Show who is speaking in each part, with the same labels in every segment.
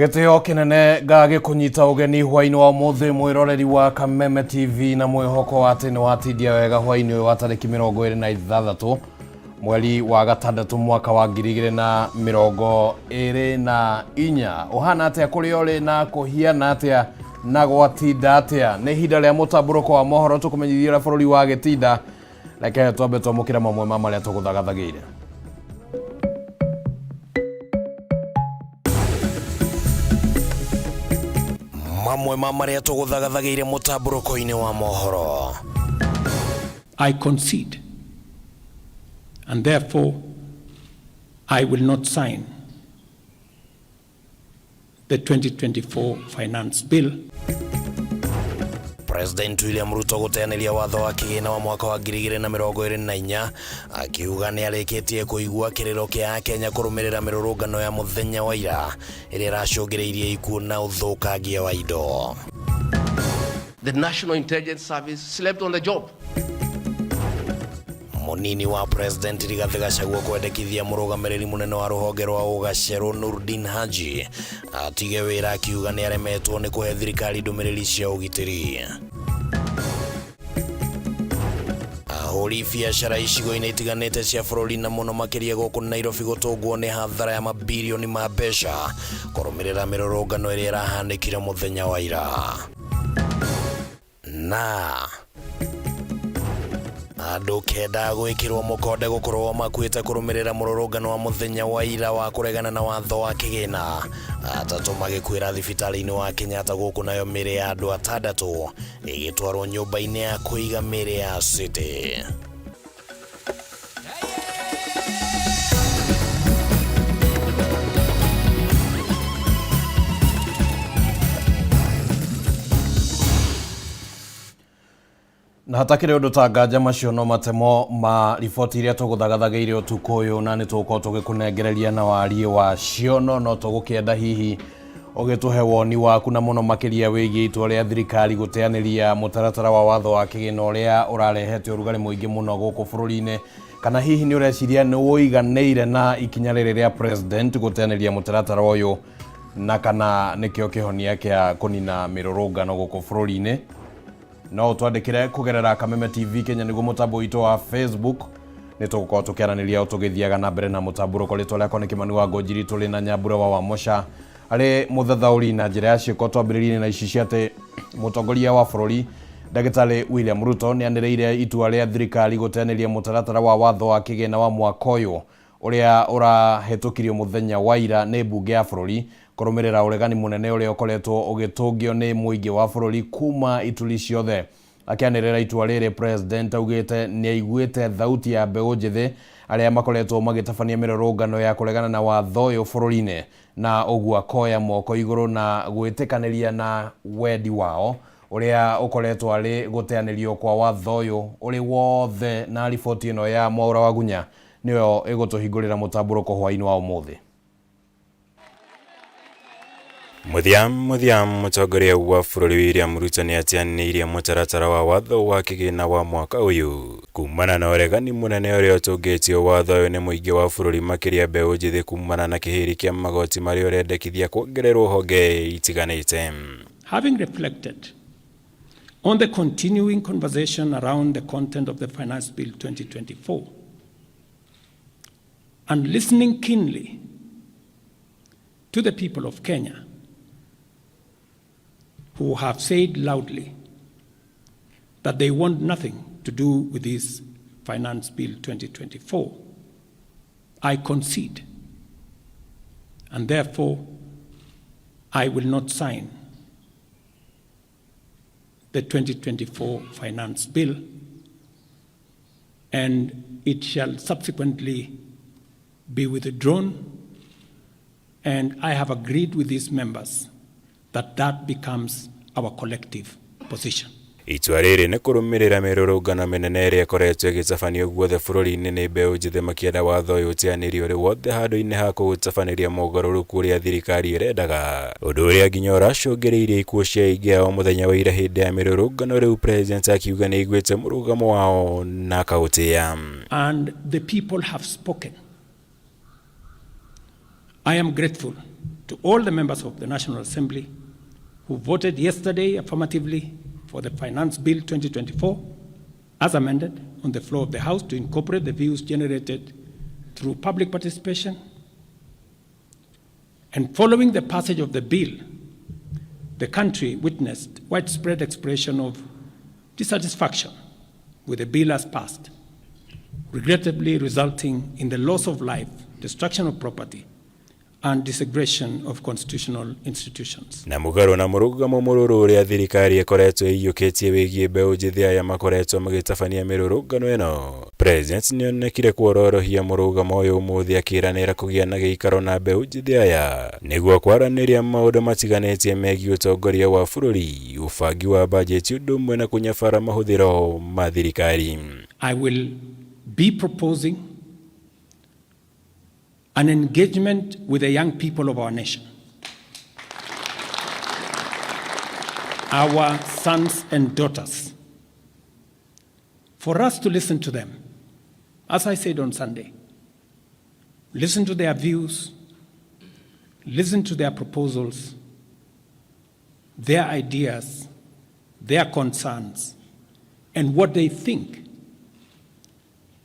Speaker 1: Gĩtĩo kĩnene ngagĩkũnyita ũgeni hwainĩ wa ũmũthĩ, mwĩroreri wa Kameme TV, na mwĩhoko wa atĩ nĩ watindia wega hwainĩ ũyũ wa tarĩki 26 mweri wa gatandatũ mwaka wa 2024. Ũhana atĩa kũrĩa ũrĩ na kũhiana atĩa na gwatinda atĩa? Nĩ ihinda rĩa mũtambũrũko wa mohoro, tũkũmenyithia ũrĩa bũrũri wa gĩtinda. Reke twambe twamũkĩre mamwe ma marĩa tũgũthagathagĩire. Mamwe ma marĩa tũgũthagathagĩire mũtambũrũko-inĩ wa mohoro.
Speaker 2: I concede, and therefore I will not sign the 2024 Finance Bill.
Speaker 1: President William Ruto gũteanĩria watho wa kĩgĩna wa mwaka wa 2024, akiuga nĩ arĩkĩtie kũigua kĩrĩro kĩa Akenya kũrũmĩrĩra mĩrũrũngano ya mũthenya wa ira ĩrĩa ĩracũngĩrĩirie ikuũ na ũthũkangia wa indo.
Speaker 3: The National Intelligence Service slept on the job.
Speaker 1: Mũnini wa President Rigathĩ Gachagua kwendekithia mũrũgamĩrĩri mũnene wa rũhonge rwa ũgacerũ Nurdin Haji atige wĩra, akiuga nĩ aremetwo nĩ kũhe thirikari ndũmĩrĩri cia ũgitĩri. Ahũri biacara icigo-inĩ itiganĩte cia bũrũri na mũno makĩria gũkũ Nairobi gũtũngwo nĩ hathara ya mabirioni ma mbeca kũrũmĩrĩra mĩrũrũngano ĩrĩa ĩrahanĩkire mũthenya wa ira. Na andũ 9 gwĩkĩrwo mũkonde gũkorwo makuĩte kũrũmĩrĩra mũrũrũngano wa mũthenya wa ira wa kũregana na watho wa kĩgĩna, 3 magĩkuĩra thibitarĩ-inĩ wa Kenyatta gũkũ, nayo mĩĩrĩ ya andũ 6 ĩgĩtwarwo nyũmba-inĩ ya kũiga mĩĩrĩ ya City. Na hatakĩrĩ ũndũ ta nganja, macio no matemo ma riboti iria tũgũthagathagĩire ũtukũ ũyũ, na nĩ tũgũkorwo tũgĩkũnengereria na wariĩ wacio, no tũgũkĩenda hihi ũgĩtũhe woni waku na mũno makĩria wĩgiĩ itua rĩa thirikari gũteanĩria mũtaratara wa watho wa kĩgĩna ũrĩa ũrarehete ũrugarĩ mũingĩ mũno gũkũ bũrũri-inĩ, kana hihi nĩ ũreciria nĩ ũiganĩire na ikinya rĩrĩ rĩa president gũteanĩria mũtaratara ũyũ, na kana nĩkĩo kĩhonia kĩa kũnina mĩrũrũngano gũkũ bũrũri-inĩ. No ũtwandĩkĩre kũgerera Kameme TV Kenya, nĩguo mũtambo witũ wa Facebook. Nĩ tũgũkorwo tũkĩaranĩria o tũgĩthiaga na mbere na mũtambũrũko. Rĩtwa rĩakwa nĩ Kĩmani wa Ngũnjiri, tũrĩ na Nyambura wa Wamũca arĩ mũthathaũri na njĩra ya ciĩko. Twambĩrĩrie na ici cia atĩ mũtongoria wa bũrũri Ndagĩtarĩ William Ruto nĩ anĩrĩire itua rĩa thirikari gũteanĩria mũtaratara wa watho wa kĩgĩna wa mwaka ũyũ ũrĩa ũrahĩtũkirio mũthenya wa ira nĩ mbunge ya bũrũri, kũrũmĩrĩra ũregani mũnene ũrĩa ũkoretwo ũgĩtũngio nĩ mũingĩ wa bũrũri kuma ituri ciothe. Akĩanĩrĩra itua rĩrĩ, President augĩte nĩ aiguĩte thauti ya mbeũ njĩthĩ arĩa makoretwo magĩtabania mĩrũrũngano ya kũregana na watho ũyũ bũrũri-inĩ, na ũguo akoya moko igũrũ na gwĩtĩkanĩria na wendi wao ũrĩa ũkoretwo arĩ gũteanĩrio kwa watho ũyũ ũrĩ wothe. Na riboti ĩno ya Mwaũra Wagunya nĩyo ĩgũtũhingũrĩra mũtambũrũko hwaĩ-inĩ wa ũmũthĩ.
Speaker 4: Mũthia mũthia, mũtongoria wa bũrũri William Ruto nĩ ateanĩirie mũtaratara wa watho wa kĩgĩna wa mwaka ũyũ kumana na ũregani mũnene ũrĩa ũtũngĩtio watho ũyũ nĩ mũingĩ wa bũrũri, makĩria mbeũ njĩthĩ, kumana na kĩhĩri kĩa magoti marĩa ũrendekithia kuongererwo honge itiganĩte.
Speaker 2: Having reflected on the continuing conversation around the content of the Finance Bill 2024 and listening keenly to the people of Kenya who have said loudly that they want nothing to do with this Finance Bill 2024, I concede, and therefore I will not sign the 2024 Finance Bill, and it shall subsequently be withdrawn, and I have agreed with these members that that becomes our collective position.
Speaker 4: Itua rĩrĩ nĩ kũrũmĩrĩra mĩrũrũngano mĩnene ĩrĩa ĩkoretwo ĩgĩtabanio guothe bũrũri-inĩ nĩ mbeũ njĩthĩ makĩenda watho ũyũ ũteanĩrio ũrĩ wothe handũ-inĩ ha kũũtabanĩria mogarũrũku ũrĩa thirikari ĩrendaga, ũndũ ũrĩa nginya ũracũngĩrĩirie ikuũ cia aingĩ ao mũthenya wa ira hĩndĩ ya mĩrũrũngano. Rĩu President akiuga nĩ aiguĩte mũrũgamo wao na akaũtĩĩa.
Speaker 2: And the people have spoken. I am grateful To all the members of the National Assembly who voted yesterday affirmatively for the Finance Bill 2024, as amended on the floor of the House to incorporate the views generated through public participation. And following the passage of the bill, the country witnessed widespread expression of dissatisfaction with the bill as passed, regrettably resulting in the loss of life, destruction of property, and desecration of constitutional institutions.
Speaker 4: Na mũgarũ na mũrũgamo mũrũrũ ũrĩa thirikari ĩkoretwo ĩiyũkĩtie wĩgiĩ mbeũ njĩthĩ aya makoretwo magĩtabania mĩrũrũngano ĩno, President nĩonekire kuororohia mũrũgamo ũyũ ũmũthĩ akĩranĩra kũgĩa na gĩikaro na mbeũ njĩthĩ aya nĩguo kwaranĩria maũndũ matiganĩtie megiĩ ũtongoria wa bũrũri, ũbangi wa bajeti ũndũ ũmwe na kũnyabara mahũthĩro ma thirikari.
Speaker 2: I will be proposing an engagement with the young people of our nation, our sons and daughters, for us to listen to them. As I said on Sunday, listen to their views, listen to their proposals, their ideas, their concerns, and what they think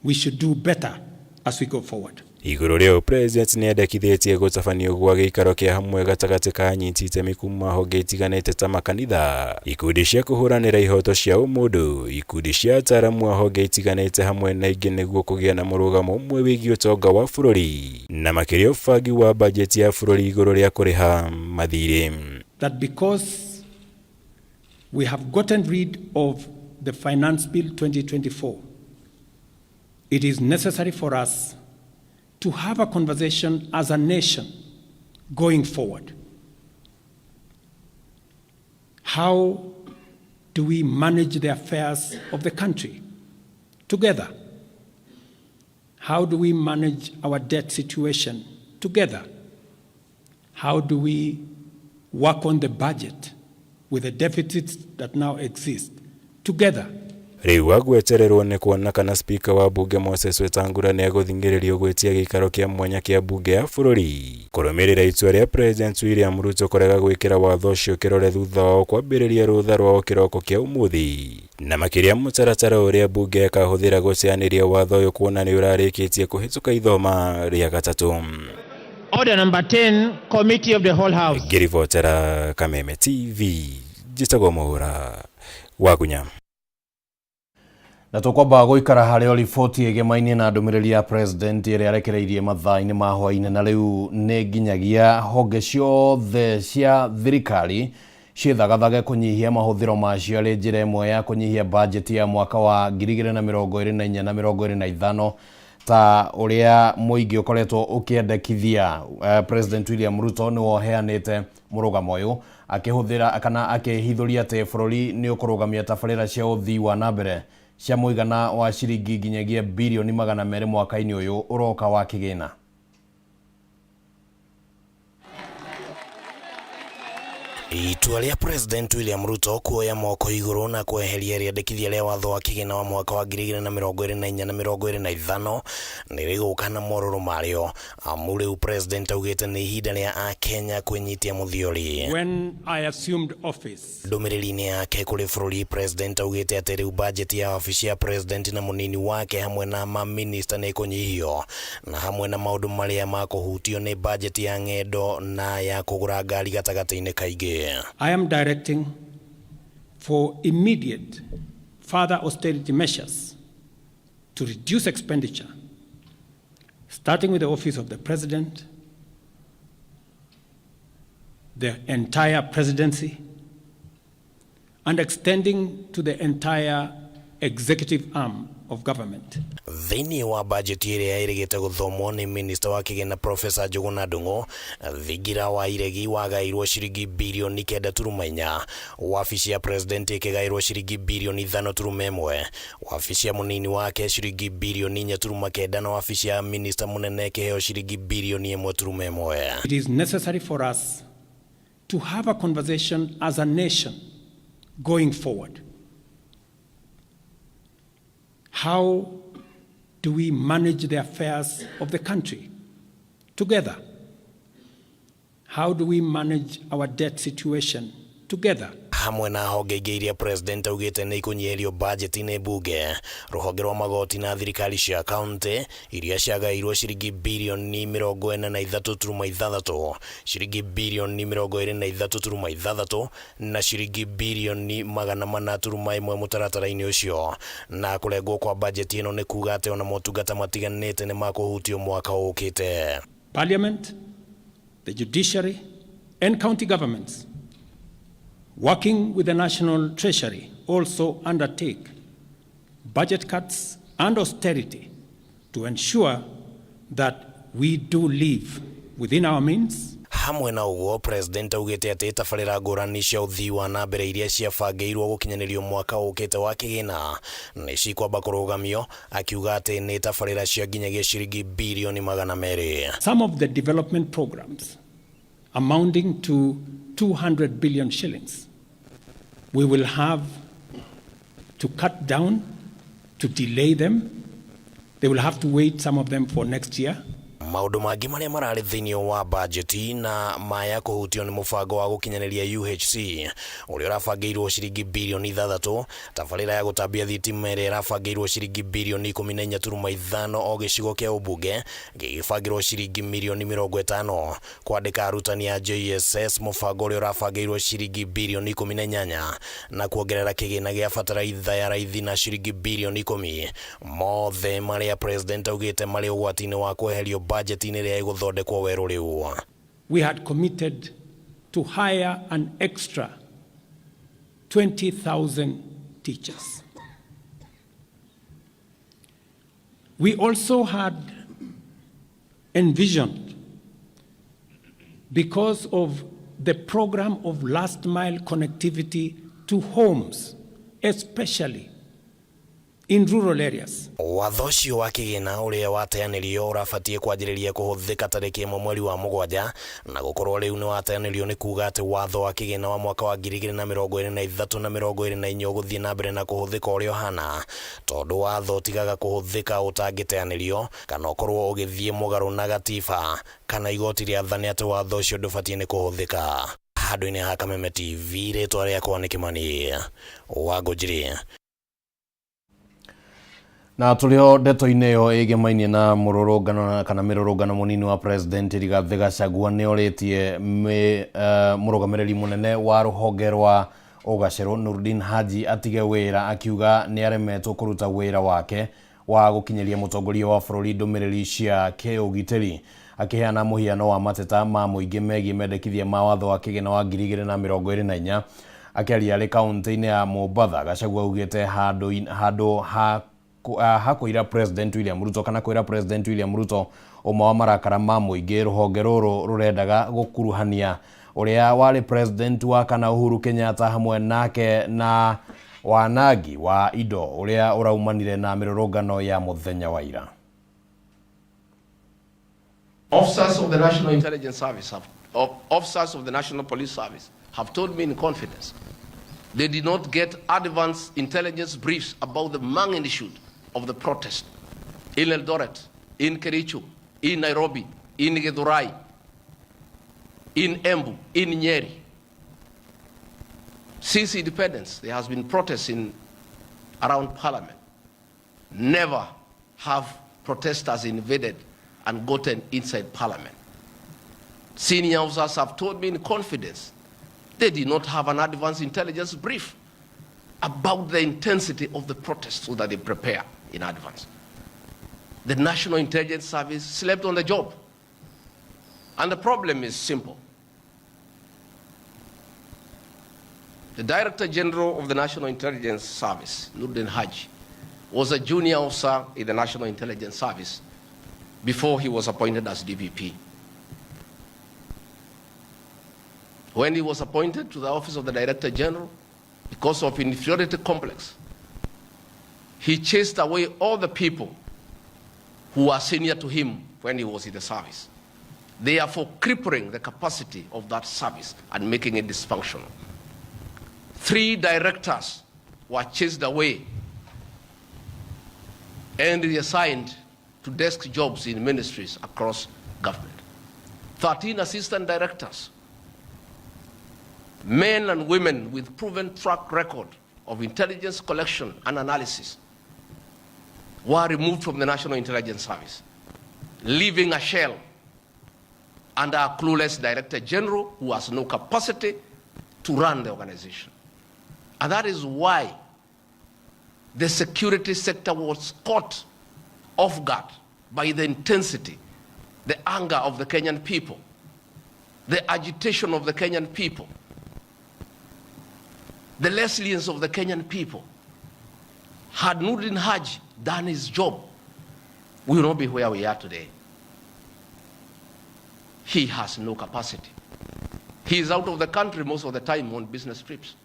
Speaker 2: we should do better as we go forward.
Speaker 4: Igũrũ rĩu, President nĩendekithĩtie gũtabanio gwa gĩikaro kĩa hamwe gatagatĩ ka anyiti itemi kuma honge itiganĩte ta makanitha, ikundi cia kũhũranĩra ihoto cia ũmũndũ, ikundi cia ataaramu a honge itiganĩte hamwe na ingĩ nĩguo kũgĩa na mũrũgamo ũmwe wĩgiĩ ũtonga wa bũrũri na makĩria ũbangi wa bajeti ya bũrũri igũrũ rĩa kũrĩha mathirĩ.
Speaker 2: That because we have gotten rid of the Finance Bill 2024, it is necessary for us to have a conversation as a nation going forward. How do we manage the affairs of the country together? How do we manage our debt situation together? How do we work on the budget with the deficits that now exist together?
Speaker 4: Rĩu agwetererwo nĩ kuona kana spika wa bunge Moses Wetangula nĩ egũthing'ĩrĩrio gwĩtia gĩikaro kĩa mwanya kĩa bunge ya bũrũri kũrũmĩrĩra itua rĩa President William Ruto kũrega gwĩkĩra watho ũcio kĩrore thutha wao kwambĩrĩria rũtha rwao kĩroko kĩa ũmũthĩ, na makĩria mũtaratara ũrĩa bunge ĩkahũthĩra gũteanĩria watho ũyũ kuona nĩ ũrarĩkĩtie kũhĩtũka ithoma rĩa gatatũ.
Speaker 5: Order number 10, Committee of the Whole House.
Speaker 4: Ngĩribotera Kameme TV, njĩtagwo Mũhũra Wagunya.
Speaker 1: Na tũkwamba gũikara harĩ o riboti ĩgemaine na ndũmĩrĩri ya President ĩrĩa arekereirie mathaa-inĩ ma hwaĩ-inĩ, na rĩu nĩ nginyagia honge ciothe cia thirikari ciĩthagathage kũnyihia mahũthĩro macio arĩ njĩra ĩmwe ya kũnyihia bajeti ya mwaka wa 2024 na 2025 ta ũrĩa mũingĩ ũkoretwo ũkĩendekithia. President William Ruto nĩwe ũheanĩte mũrũgamo ũyũ akĩhũthĩra kana akĩhithũria atĩ bũrũri nĩ ũkũrũgamia tabarĩra cia ũthii wa na mbere cia mũigana wa ciringi nginyagia birioni 200 mwaka-inĩ ũyũ ũroka wa kĩgĩna.
Speaker 6: Itua rĩa President William Ruto kuoya moko igũrũ na kweheria rĩendekithia rĩa watho wa kĩgĩna wa mwaka wa 2024 na 2025 nĩ rĩgũka na morũrũ marĩo, amu rĩu President augĩte nĩ ihinda rĩa Akenya kwĩnyitia mũthiori.
Speaker 2: When I assumed office,
Speaker 6: Ndũmĩrĩri-inĩ yake kũrĩ bũrũri, President augĩte atĩ rĩu bajeti ya wabici ya President na mũnini wake hamwe na maminista nĩ ĩkũnyihio, na hamwe na maũndũ marĩa makũhutio nĩ bajeti ya ng'endo na ya kũgũra ngari gatagatĩ-inĩ kaingĩ.
Speaker 2: I am directing for immediate further austerity measures to reduce expenditure, starting with the office of the President, the entire presidency, and extending to the entire executive arm of government.
Speaker 6: Thĩinĩ wa bajeti ĩrĩa ĩrĩgĩte gũthomwo nĩ minista wa kĩgĩna Professor Njũgũna Ndung'u, thingira wa iregi wagairwo ciringi birioni 9.4, wabici ya President ĩkĩgaĩrwo ciringi birioni 5.1, wabici ya mũnini wake ciringi birioni 4.9 na wabici ya minista mũnene ĩkĩheo ciringi birioni 1.1.
Speaker 2: It is necessary for us to have a conversation as a nation going forward. How do we manage the affairs of the country together? How do we manage our debt situation together?
Speaker 6: Hamwe na honge ingĩ iria president augĩte nĩ ikũnyihĩrio bajeti nĩ mbunge, rũhonge rwa magoti na thirikari cia kaunti iria ciagaĩirwo ciringi birioni 43.6, ciringi birioni 23.6 na ciringi birioni 400.1 mũtaratara-inĩ ũcio. Na kũrengwo kwa bajeti ĩno nĩ kuga atĩ ona motungata matiganĩte nĩ makũhutio mwaka ũkĩte.
Speaker 2: Parliament, the judiciary and county governments working with the National Treasury also undertake budget cuts and austerity to ensure that we do live within our means.
Speaker 6: Hamwe na ũguo, president augĩte atĩ tabarĩra ngũrani cia ũthii wa na mbere iria ciabangĩirwo gũkinyanĩrio mwaka ũkĩte wa kĩgĩna nĩ cikwamba kũrũgamio, akiuga atĩ nĩ tabarĩra cia nginyagia ciringi birioni 200.
Speaker 2: Some of the development programs amounting to 200 billion shillings we will have to cut down, to delay them. They will have to wait, some of them, for next year.
Speaker 6: Maũndũ mangĩ marĩa mararĩ thĩinĩ wa bajeti na maya kũhutio nĩ mũbango wa gũkinyanĩria UHC ũrĩa ũrabangĩirwo ciringi birioni 6, tabarĩra ya gũtambia thitima ĩrĩa ĩrabangĩirwo ciringi birioni 14.5, o gĩcigo kĩa ũmbunge gĩgĩbangĩrwo ciringi mirioni 50, kwandĩka arutani a JSS mũbango ũrĩa ũrabangĩirwo ciringi birioni 18, na kuongerera kĩgĩna gĩa bataraitha ya raithi na ciringi birioni 10, mothe marĩa president augĩte marĩ ũgwati-inĩ wa kweherio bajeti-inĩ ĩrĩa ĩgũthondekwo werũ rĩu.
Speaker 2: We had committed to hire an extra 20,000 teachers. We also had envisioned, because of the program of last mile connectivity to homes, especially in rural areas.
Speaker 6: Watho ũcio wa kĩgĩna ũrĩa wateanĩrio ũrabatiĩ kwanjĩrĩria kũhũthĩka tarĩki 1 mweri wa 7, na gũkorwo rĩu nĩ wateanĩrio nĩ kuga atĩ watho wa kĩgĩna wa mwaka wa 2023 na 24 ũgũthiĩ na mbere na kũhũthĩka ũrĩa ũhana, tondũ watho ũtigaga kũhũthĩka ũtangĩteanĩrio kana ũkorwo ũgĩthiĩ mũgarũ na gatiba kana igoti rĩathane atĩ watho ũcio ndũbatiĩ nĩ kũhũthĩka. Handũ-inĩ ha Kameme TV, rĩtwa rĩakwa nĩ Kĩmani wa Ngũnjiri.
Speaker 1: Na tũrĩ o ndeto-inĩ ĩyo ĩgemaine na mũrũrũngano kana mĩrũrũngano, mũnini wa president Rigathĩ Gachagua nĩ orĩtie mũrũgamĩrĩri mũnene wa rũhonge rwa ũgacerũ Nurdin Haji atige wĩra, akiuga nĩ aremetwo kũruta wĩra wake wa gũkinyĩria mũtongoria wa bũrũri ndũmĩrĩri cia kĩũgitĩri, akĩheana mũhiano wa mateta ma mũingĩ megiĩ mendekithia ma watho wa kĩgĩna wa 2024. Akĩaria arĩ kaunti-inĩ ya Mombatha, Gachagua augĩte handũ ha kwĩra President William Ruto kana kwĩra President William Ruto ũmwe wa marakara ma mũingĩ, rũhonge rũrũ rũrendaga gũkuruhania ũrĩa warĩ president wa kana Uhuru Kenyatta hamwe nake na wanangi wa indo ũrĩa ũraumanire na mĩrũrũngano ya mũthenya wa ira.
Speaker 3: Officers of the National Intelligence Service have, officers of the National Police Service have told me in confidence they did not get advance intelligence briefs about the magnitude of the protest in Eldoret, in Kericho, in Nairobi, in Githurai, in Embu, in Nyeri. Since independence, there has been protests in around Parliament. Never have protesters invaded and gotten inside Parliament. Senior officers have told me in confidence they did not have an advance intelligence brief about the intensity of the protest so that they prepare in advance. The National Intelligence Service slept on the job. And the problem is simple. The Director General of the National Intelligence Service, Nurdin Haji, was a junior officer in the National Intelligence Service before he was appointed as DPP. When he was appointed to the office of the Director General, because of inferiority complex, he chased away all the people who were senior to him when he was in the service, therefore crippling the capacity of that service and making it dysfunctional. 3 directors were chased away and reassigned to desk jobs in ministries across government. 13 assistant directors, men and women with proven track record of intelligence collection and analysis, were removed from the National Intelligence Service, leaving a shell under a clueless director general who has no capacity to run the organization. And that is why the security sector was caught off guard by the intensity, the anger of the Kenyan people, the agitation of the Kenyan people, the resilience of the Kenyan people. Had Nurdin Haji done his job, we will not be where we are today. He has no capacity. He is out of the country most of the time on business trips.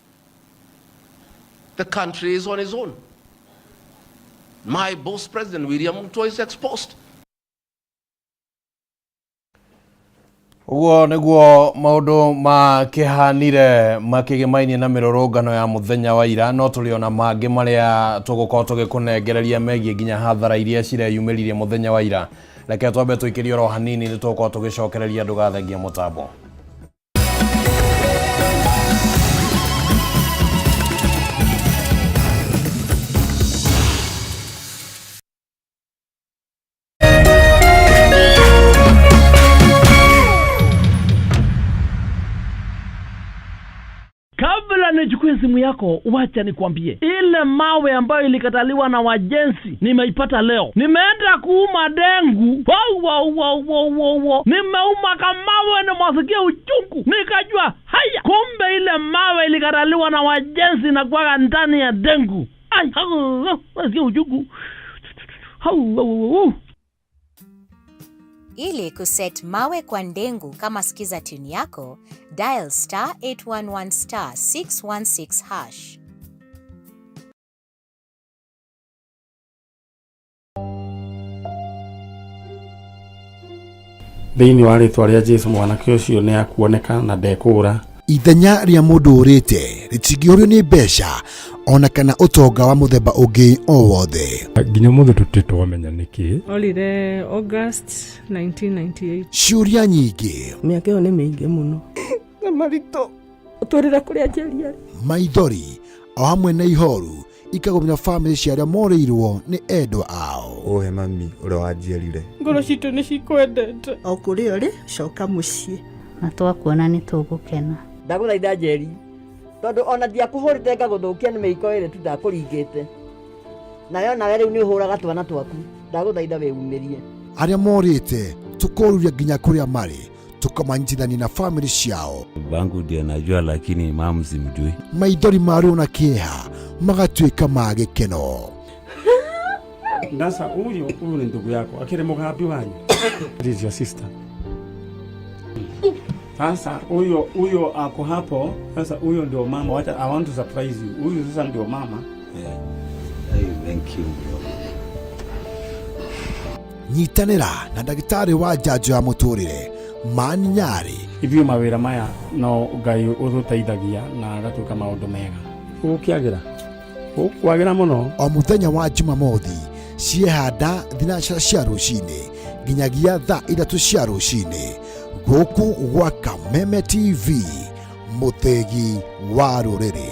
Speaker 3: The country is on his own. My boss, President William Ruto, is exposed.
Speaker 1: Ũguo nĩguo maũndũ makĩhanire makĩgĩmainie na mĩrũrũngano ya mũthenya wa ira, no tũrĩ ona mangĩ marĩa tũgũkorwo tũgĩkũnengereria megiĩ nginya hathara iria cireyumĩririe mũthenya wa ira. Reke twambe tũikĩrie oro hanini, nĩ tũgũkorwo tũgĩcokereria, ndũgathengie mũtambo.
Speaker 7: Kabla nichukue simu yako, wacha nikwambie, ile mawe ambayo ilikataliwa na wajenzi nimeipata leo. Nimeenda kuuma dengu, wow, wow, wow, wow, wow, wow. Nimeuma kamawe na masikia uchungu, nikajua haya, kumbe ile mawe ilikataliwa na wajenzi na kuwaga ndani ya dengu. Ai, hau, hau, nasikia uchungu. Hau, hau, hau.
Speaker 8: Ili kuset mawe kwa ndengu kama skiza tune yako, dial star 811 star 616 hash.
Speaker 9: Thĩinĩ wa rĩtwa rĩa Jesu mwanake ũcio nĩ akuoneka na ndekũũra.
Speaker 10: Ithenya rĩa mũndũ ũrĩte rĩtingĩũrio nĩ mbeca ona kana ũtonga wa mũthemba ũngĩ o wothe.
Speaker 9: Nginya ũmũthĩ tũtirĩ twamenya nĩkĩ.
Speaker 11: Orire August 1998.
Speaker 10: Ciũria nyingĩ,
Speaker 12: Mĩaka ĩyo nĩ mĩingĩ mũno.
Speaker 11: Na maritũ ũtũrĩre kũrĩa njeri arĩ.
Speaker 10: Maithori o hamwe na ihoru ikagũmĩra bamĩrĩ cia arĩa morĩirwo nĩ endwa ao.
Speaker 13: Ũhe mami ũrĩa wanjiarire.
Speaker 11: Ngoro citũ nĩ cikwendete.
Speaker 12: O kũrĩa ũrĩ, coka mũciĩ.
Speaker 14: Na twakuona nĩ tũgũkena.
Speaker 12: Ndagũthaitha Njeri, tondũ ona ndiakũhũrĩte ngagũthũkia nĩ mĩiko ĩrĩ tu ndakũringĩte. Nawe onawe rĩu nĩ ũhũraga twana twaku. Ndagũthaitha wĩumĩrie.
Speaker 10: Arĩa morĩte tũkoruria nginya kũrĩa marĩ, tũkamanyitithania na bamĩrĩ ciao.
Speaker 15: Bangu ndiye najua, lakini mamu simjui.
Speaker 10: Maithori ma ruo na kĩeha magatuĩka ma gĩkeno.
Speaker 9: Sasa huyu huyu ni ndugu yako akiri mũgambi wanyu. That is your sister. Sasa huyo huyo ako hapo. Sasa huyo ndio mama. Wacha, I want to surprise you. Huyu sasa ndio mama.
Speaker 15: Yeah. Hey, thank you bro.
Speaker 10: Nyitanĩra na ndagĩtarĩ wa njanjo ya mũtũrĩre Mani Nyarĩ.
Speaker 9: Ithuĩ mawĩra maya no Ngai ũtũteithagia na agatuĩka maũndũ mega. Gũkĩagĩra. Gũkwagĩra mũno.
Speaker 10: O mũthenya wa Jumamothi ciehanda thinacara cia rũcinĩ nginyagia thaa ithatũ cia rũcinĩ gũkũ gwa Kameme TV, mũthĩgi wa rũrĩrĩ.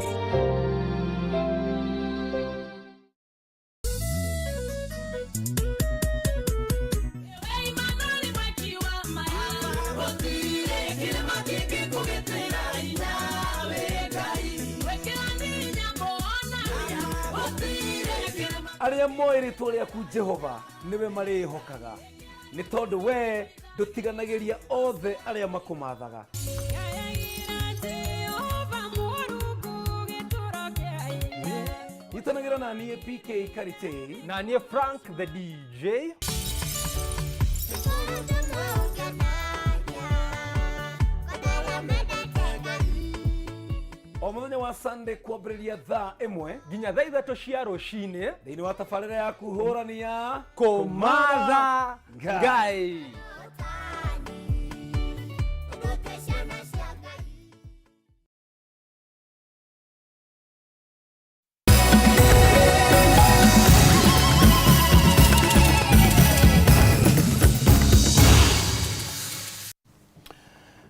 Speaker 16: Arĩa moĩ rĩtwa rĩaku Jehova nĩwe marĩĩhokaga, nĩ tondũ we ndũtiganagĩria othe arĩa makũmathaga. Nyitanagĩra na niĩ PK Karitei
Speaker 17: na niĩ Frank the DJ.
Speaker 16: O mũthenya wa Sunday kwambĩrĩria thaa ĩmwe
Speaker 17: nginya thaa ithatũ cia rũcinĩ
Speaker 16: thĩinĩ wa tabarĩra ya kũhũrania
Speaker 17: kũmatha Ngai.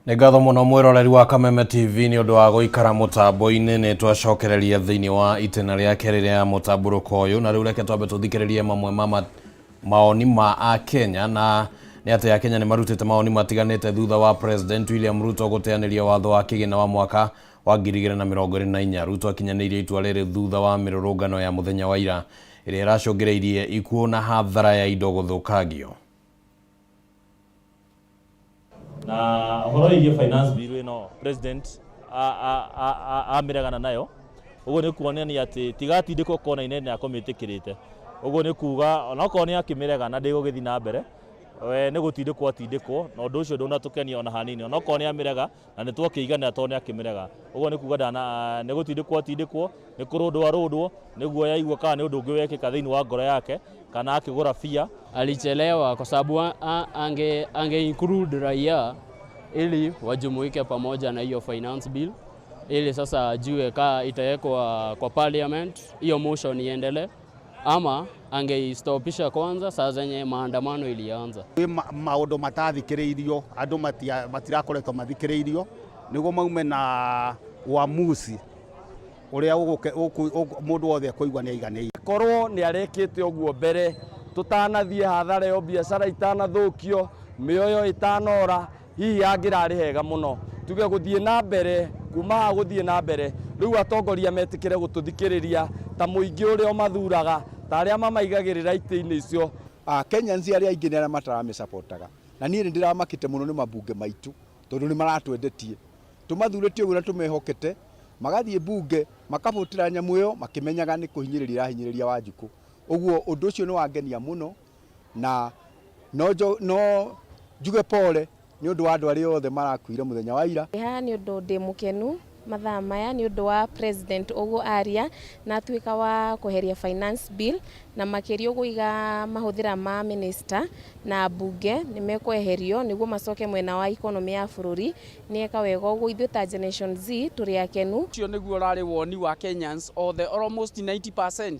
Speaker 1: Nĩ ngatho mũno mwĩroreri wa Kameme TV nĩ ũndũ wa gũikara mũtambo-inĩ. Nĩ twacokereria thĩinĩ wa itĩna rĩa kerĩ rĩa mũtambũrũko ũyũ, na rĩu reke twambe tũthikĩrĩrie mamwe ma maoni ma Akenya, na nĩ atĩ Akenya nĩ marutĩte maoni matiganĩte thutha wa President William Ruto gũteanĩria watho wa kĩgĩna wa mwaka wa 2024. Ruto akinyanĩirie itua rĩrĩ thutha wa mĩrũrũngano ya mũthenya wa ira ĩrĩa ĩracũngĩrĩirie ikuũ na hathara ya indo gũthũkangio.
Speaker 18: Na ũhoro wĩgiĩ finance bill ĩno, president amĩregana nayo, ũguo nĩ kuonania atĩ tigatindĩkwo kona-inĩ nĩ akũmĩtĩkĩrĩte. Ũguo nĩ kuga onokorwo nĩ akĩmĩrega na ndĩgũgĩthiĩ na mbere, we nĩ gũtindĩkwo atindĩkwo, na ũndũ ũcio ndũnatũkenia ona hanini. Onokorwo nĩ amĩrega na nĩ twakĩiganĩra tondũ nĩ akĩmĩrega, ũguo nĩ kuga ndana nĩ gũtindĩkwo atindĩkwo, nĩ kũrũndwo arũndwo, nĩguo yaigua kana nĩ ũndũ ũngĩ wekĩka thĩinĩ wa ngoro yake kana akĩgũra bia.
Speaker 19: Alichelewa kwa sababu ange include raia ili wajumuike pamoja na hiyo finance bill, ili sasa ajue kaa itawekwa kwa parliament hiyo motion iendelee, ama angeistopisha kwanza saa zenye maandamano ilianza.
Speaker 20: Kwĩ maũndũ matathikĩrĩirio, andũ matirakoretwo mathikĩrĩirio nĩguo maume na uamuzi ũrĩa mũndũ wothe ekũigua nĩ aiganĩire.
Speaker 16: Korwo nĩ arekĩte ũguo mbere tũtanathiĩ hathara ĩyo, biacara itanathũkio, mĩoyo ĩtanora, hihi angĩrarĩ hega mũno. Tuge gũthiĩ na mbere kuma haha gũthiĩ na mbere, rĩu atongoria metĩkĩre gũtũthikĩrĩria ta mũingĩ ũrĩa ũmathuraga, ta arĩa mamaigagĩrĩra itĩ-inĩ icio.
Speaker 21: Kenyans arĩa aingĩ nĩ arĩa mataramĩcapotaga, na niĩ nĩ ndĩramakĩte mũno nĩ mabunge maitũ tondũ nĩ maratwendetie, tũmathurĩte ũguo na tũmehokete, magathiĩ bunge makabũtĩra nyamũ ĩyo makĩmenyaga nĩ kũhinyĩrĩria irahinyĩrĩria Wanjikũ. Ũguo ũndũ ũcio nĩ wangenia mũno, na no njuge pole nĩ ũndũ wa andũ arĩa othe marakuire mũthenya wa ira.
Speaker 22: Haha nĩ ũndũ ndĩ mũkenu mathaa maya nĩ ũndũ wa president ũguo aria na atuĩka wa kweheria finance bill, na makĩria ũguo iga mahũthĩra ma minister na bunge nĩ mekweherio nĩguo macoke mwena wa economy ya bũrũri. Nĩ eka wega ũguo, ithuĩ ta Generation Z tũrĩ akenu.
Speaker 23: Ũcio nĩguo ũrarĩ woni wa Kenyans othe, almost 90%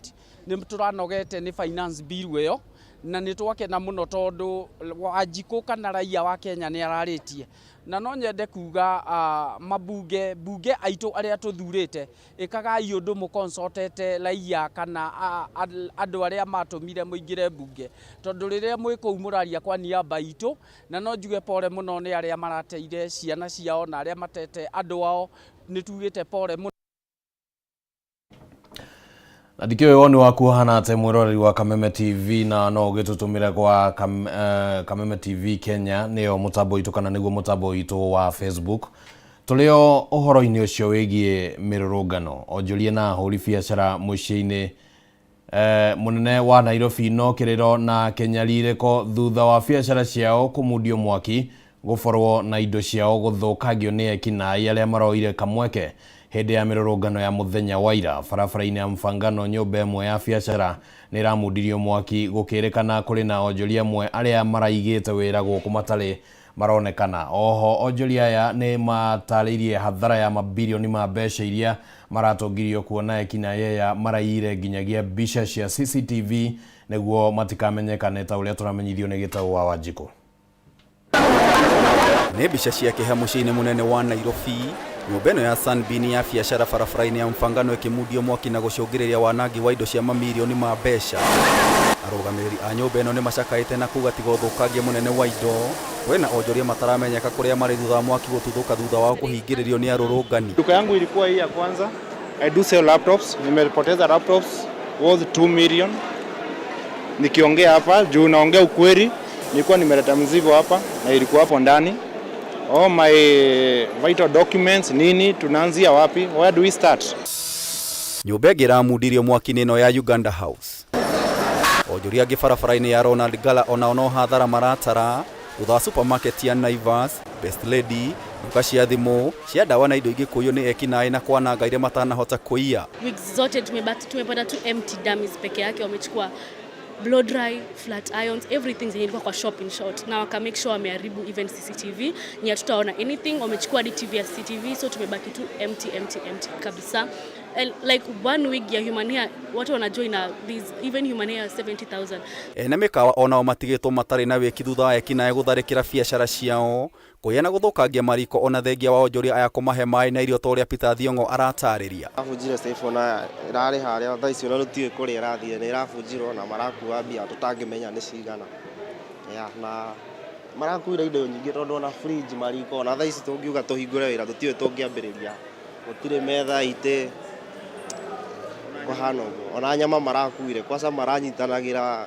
Speaker 23: nĩ tũranogete nĩ finance bill ĩyo, na nĩ twakena mũno tondũ Wanjikũ kana raia wa Kenya nĩ ararĩtie. Na no nyende kuga mabunge bunge aitũ arĩa tũthurĩte, ĩkagai ũndũ mũconsultete raia kana andũ arĩa matũmire mũingĩre bunge, tondũ rĩrĩa mwĩ kũu mũraria kwa niaba itũ. Na no njuge pole mũno nĩ arĩa marateire ciana ciao na arĩa matete andũ ao, nĩ tugĩte pole mũno.
Speaker 1: Na ndikĩũĩ woni waku ũhana atĩa, mwĩroreri wa Kameme TV, na no ũgĩtũtũmĩre kwa Kameme TV Kenya, nĩyo mũtambo witũ kana nĩguo mũtambo witũ wa Facebook. Tũrĩ o ũhoro-inĩ ũcio wĩgiĩ mĩrũrũngano, onjoria na ahũri biacara mũciĩ-inĩ mũnene wa Nairobi no kĩrĩro na kĩnyarirĩko thutha wa biacara ciao kũmundio mwaki, gũborwo na indo ciao gũthũkangio nĩ ekinaĩ arĩa maroire kamweke hĩndĩ ya mĩrũrũngano ya mũthenya wa ira. Barabara-inĩ ya Mfangano, nyũmba ĩmwe ya biacara nĩ ĩramundirio mwaki, gũkĩrĩkana kũrĩ na onjoria amwe arĩa maraigĩte wĩra gũkũ matarĩ maronekana. Oho onjoria aya nĩ matarĩirie hathara ya mabirioni ma mbeca iria maratongirio, kuona ekinaĩ aya maraiyire nginyagia mbica cia CCTV nĩguo matikamenyekane, ta ũrĩa tũramenyithio nĩ Gĩtaũ wa Wanjikũ.
Speaker 24: Nĩ mbica cia kĩeha mũciĩ-inĩ mũnene wa Nairobi, nyũmba ĩno ya Sunbeam ya biacara barabara-inĩ ya Mfangano ĩkĩmundio mwaki na gũcũngĩrĩria wanangi wa indo cia mamirioni ma mbeca. Arũgamĩrĩri a nyũmba ĩno nĩ macakaĩte na kuga tiga ũthũkangia mũnene wa indo, kwĩna onjoria mataramenyeka kũrĩa marĩ thutha wa mwaki gũtuthũka thutha wao kũhingĩrĩrio nĩ arũrũngani.
Speaker 25: Duka yangu ilikuwa hii ya kwanza. I do sell laptops. Nimepoteza laptops worth 2 million. Nikiongea hapa juu naongea ukweli, nilikuwa nimeleta mzigo hapa na ilikuwa hapo ndani. All my vital documents nini, tunaanzia wapi? Where do we start?
Speaker 24: Nyũmba ĩngĩ ĩramundirio mwaki nĩ ĩno ya Uganda House. Onjoria angĩ barabara-inĩ ya Ronald Ngala onao no hathara maratara thutha wa supermarket ya Naivas, Best Lady, nduka cia thimũ, cia ndawa na indo ingĩ kũiywo nĩ ekinaĩ na kwananga iria matanahota kũiya.
Speaker 26: Wigs zote tumepata tu empty dummies peke yake. Wamechukua blow dry, flat irons, everything zenye ilikuwa kwa shop in short, na waka make sure wameharibu even CCTV ni hatutaona anything. Wamechukua hadi TV ya CCTV, so tumebaki tu empty, empty, empty kabisa. And like one wig ya human hair watu wanajua ina these even human hair 70,000.
Speaker 24: Ene mĩkawa onao matigĩtwo matarĩ na wĩki thutha wa ekinaĩ gũtharĩkĩra biacara ciao, kũiya na gũthũkangia mariko ona thengia wa onjoria aya kũmahe maĩ na irio ta ũrĩa Peter Thiong'o aratarĩria.
Speaker 2: Ĩrabunjire safe ona ĩrarĩ harĩa thaa ici ona tũtiũĩ kũrĩa ĩrathire, nĩ ĩrabunjirwo na marakua mbia tũtangĩmenya nĩ cigana. Yeah, na marakuire indo nyingĩ tondũ ona fridge, mariko, ona thaa ici tũngiuga tũhingũre wĩra tũtiũĩ tũngĩambĩrĩria. Gũtirĩ metha, itĩ, kũhana ũguo. Ona nyama marakuire, kwaca maranyitanagĩra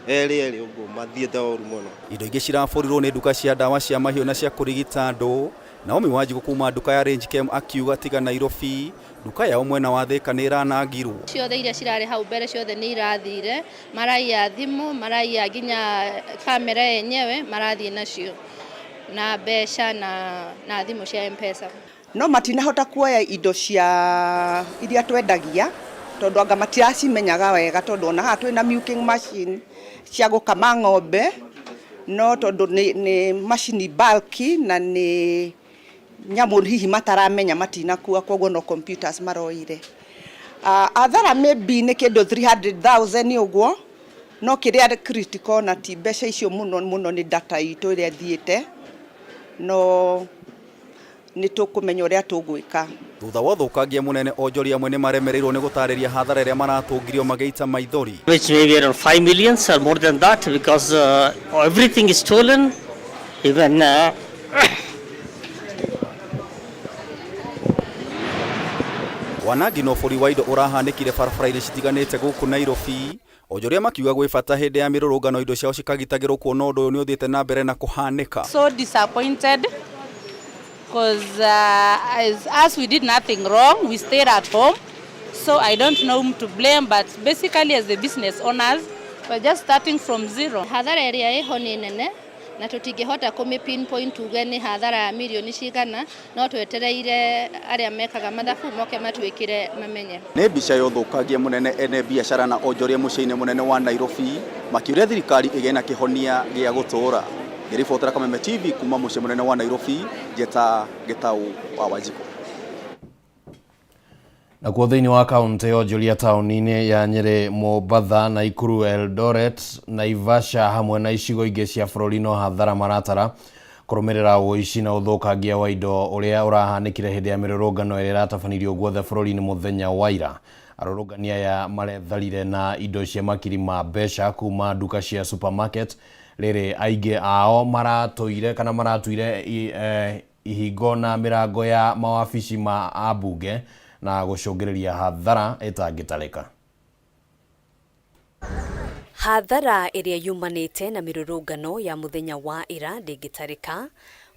Speaker 2: erĩ erĩ ũguo mathiĩte ũru mũno.
Speaker 24: Indo ingĩ ciraborirwo nĩ nduka cia ndawa cia mahiũ na cia kũrigita andũ. Naomi Wanjikũ kuma nduka ya Range Chem akiuga tiga Nairobi, nduka yao mwena wa Thika nĩ ĩranangirwo.
Speaker 3: Ciothe iria cirarĩ hau mbere ciothe nĩ irathire, maraiya thimũ, maraiya nginya kamera yenyewe marathiĩ nacio na mbeca na thimũ cia M-Pesa.
Speaker 4: No matinahota kuoya indo cia iria twendagia tondu anga matiracimenyaga wega, tondu ona haha twina milking machine cia gukama ng'ombe, no tondu ni macini bulky na ni nyamu hihi mataramenya matinakua, koguo no computers maroire. Athara maybe ni kindu 300,000 uguo, no kiria critical na ti mbeca icio muno muno ni data itu iria thiite, no nĩ tũkũmenya ũrĩa tũgwĩka.
Speaker 24: Thutha wa ũthũkangia mũnene, onjoria amwe nĩ maremereirwo nĩ gũtarĩria hathara ĩrĩa maratũngirio magĩita maithori.
Speaker 5: Which may be around 5 millions or more than that, because everything is stolen, even
Speaker 24: Wanangi na ũbori wa indo ũrahanĩkire barabara-inĩ citiganĩte gũkũ Nairobi. Onjoria makiuga gwĩ bata hĩndĩ ya mĩrũrũngano indo ciao cikagitagĩrwo kuona ũndũ ũyũ nĩ ũthiĩte na mbere na kũhanĩka.
Speaker 6: So disappointed because as we did nothing wrong, we stayed at home. So I don't know whom to blame, but basically as the business owners, we're just starting from zero.
Speaker 3: Hathara ĩrĩa ĩho nĩ nene na tũtingĩhota kũmĩ pinpoint tuge nĩ hathara ya mirioni cigana, no twetereire arĩa mekaga mathabu moke matwĩkĩre mamenye.
Speaker 24: Nĩ mbica ya ũthũkangia mũnene ene biacara na onjoria mũciĩ-inĩ mũnene wa Nairobi makĩũria thirikari ĩgĩe na kĩhonia gĩa gũtũũra. Ngĩribotera Kameme TV kuma mũciĩ mũnene wa Nairobi, Njeta Gĩtaũ wa Wanjikũ.
Speaker 1: Nakuo thĩinĩ wa kaunti ya onjoria taũni-inĩ ya Nyĩrĩ, Mombatha, Naikuru, Eldoret, Naivasha hamwe na icigo ingĩ cia bũrũri no hathara maratara kũrũmĩrĩra ũici na ũthũkangia wa indo ũrĩa ũrahanĩkire hĩndĩ ya mĩrũrũngano ĩrĩa ĩratabanĩirio guothe bũrũri-inĩ mũthenya wa ira. Arũrũngani aya maretharire na indo cia makiri ma mbeca kuma nduka cia supermarket, rĩrĩ aingĩ ao maratũire kana maratuire ihingo na mĩrango ya mawabici ma ambunge na gũcũngĩrĩria hathara ĩtangĩtarĩka.
Speaker 7: Hathara ĩrĩa yumanĩte na mĩrũrũngano ya mũthenya wa ira ndĩngĩtarĩka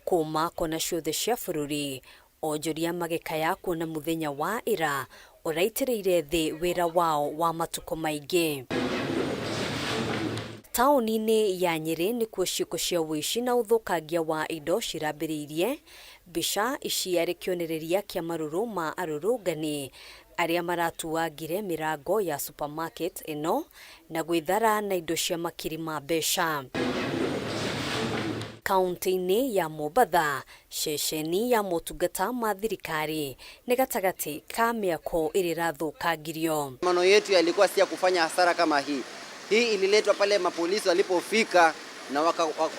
Speaker 7: kuma kona ciothe cia bũrũri. Onjoria magĩkaya kuona mũthenya wa ira ũraitĩrĩire thĩ wĩra wao wa matukũ maingĩ. Taũni-inĩ ya Nyĩrĩ nĩkuo ciĩko cia ũici na ũthũkangia wa indo cirambĩrĩirie. Mbica ici arĩ kĩonereria kĩa marũrũ ma arũrũngani arĩa maratuangire mĩrango ya supermarket ĩno na gwĩthara na indo cia makiri ma mbeca. Kaunti-inĩ ya Mombatha, ceceni ya motungata ma thirikari nĩ gatagatĩ ka mĩako ĩrĩa ĩrathũkangirio.
Speaker 27: Maono yetu yalikuwa si ya kufanya hasara kama hii. Hii ililetwa pale mapolisi walipofika na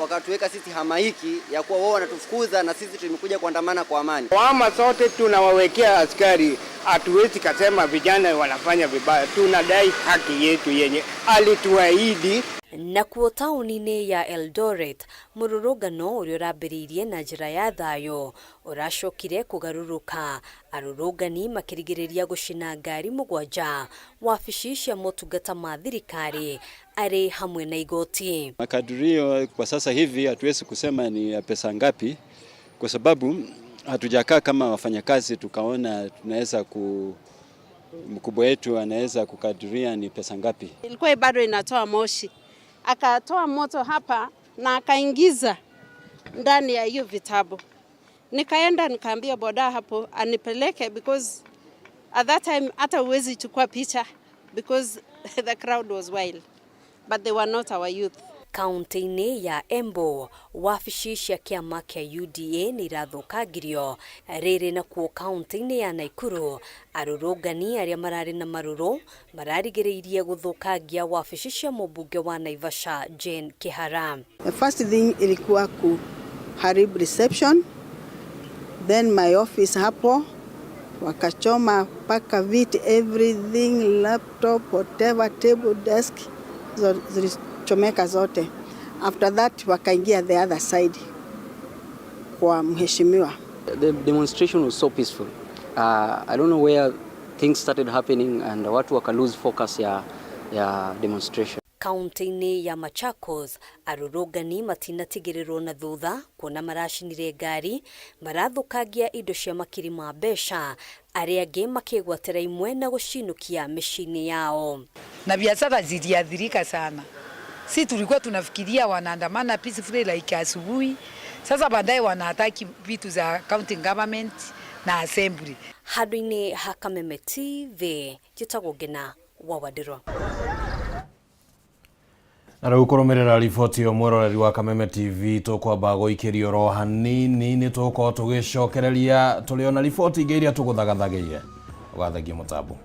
Speaker 27: wakatuweka sisi hamaiki ya kuwa wao wanatufukuza na sisi tumekuja kuandamana kwa amani.
Speaker 28: Wama sote tunawawekea askari, hatuwezi kasema vijana wanafanya vibaya, tunadai haki yetu yenye alituahidi.
Speaker 7: Nakuo taũni-inĩ ya Eldoret, mũrũrũngano ũrĩa ũrambĩrĩirie na njĩra ya thayũ ũracokire kũgarũrũka, arũrũngani makĩrigĩrĩria gũcina ngari mũgwanja, wabici cia motungata ma thirikari arĩ hamwe na igoti.
Speaker 29: Makadirio kwa sasa hivi hatuwezi kusema ni ya pesa ngapi, kwa sababu hatujakaa kama wafanyakazi tukaona tunaweza mkubwa wetu anaweza kukadiria ni pesa ngapi.
Speaker 30: Ilikuwa bado inatoa moshi, akatoa moto hapa na akaingiza ndani ya hiyo vitabu. Nikaenda nikaambia boda hapo anipeleke, because at that time hata huwezi chukua picha because the crowd was wild, but they were not our youth.
Speaker 7: Kaunti-inĩ ya Embu wabici cia kĩama kĩa UDA nĩ irathũkangirio. Rĩrĩ nakuo kaunti-inĩ ya Naikuru arũrũngani arĩa mararĩ na marũrũ mararigĩrĩirie gũthũkangia wabici cia mũmbunge wa Naivasha Jane Kihara.
Speaker 8: The first thing ilikuwa kuharibu reception, then my office hapo wakachoma mpaka viti, everything, laptop, whatever, table, desk zilichomeka zote. After that wakaingia the other side kwa mheshimiwa.
Speaker 9: The demonstration was so peaceful. I don't know where things started happening and watu waka lose focus ya demonstration.
Speaker 7: Kaunti-inĩ ya Machakos arũrũngani matinatigĩrĩrwo na thutha kuona maracinire ngari, marathũkangia indo cia makiri ma mbeca, arĩa angĩ makĩgwatĩra imwe na gũcinũkia mĩciĩ-inĩ yao.
Speaker 10: Na biashara ziliathirika sana. Si tulikuwa tunafikiria wanaandamana peacefully like asubuhi, sasa baadaye wanaataki vitu za county government na assembly.
Speaker 7: Handũ-inĩ ha Kameme TV njĩtagwo Ngina wa Wandirwa.
Speaker 1: Na rĩu kũrũmĩrĩra riboti ĩyo mwĩroreri wa Kameme TV tũkwamba gũikĩrio oro hanini nĩ tũgũkorwo tũgĩcokereria tũrĩ ona riboti ingĩ iria tũgũthagathagĩire. Ũgathengia mũtambo.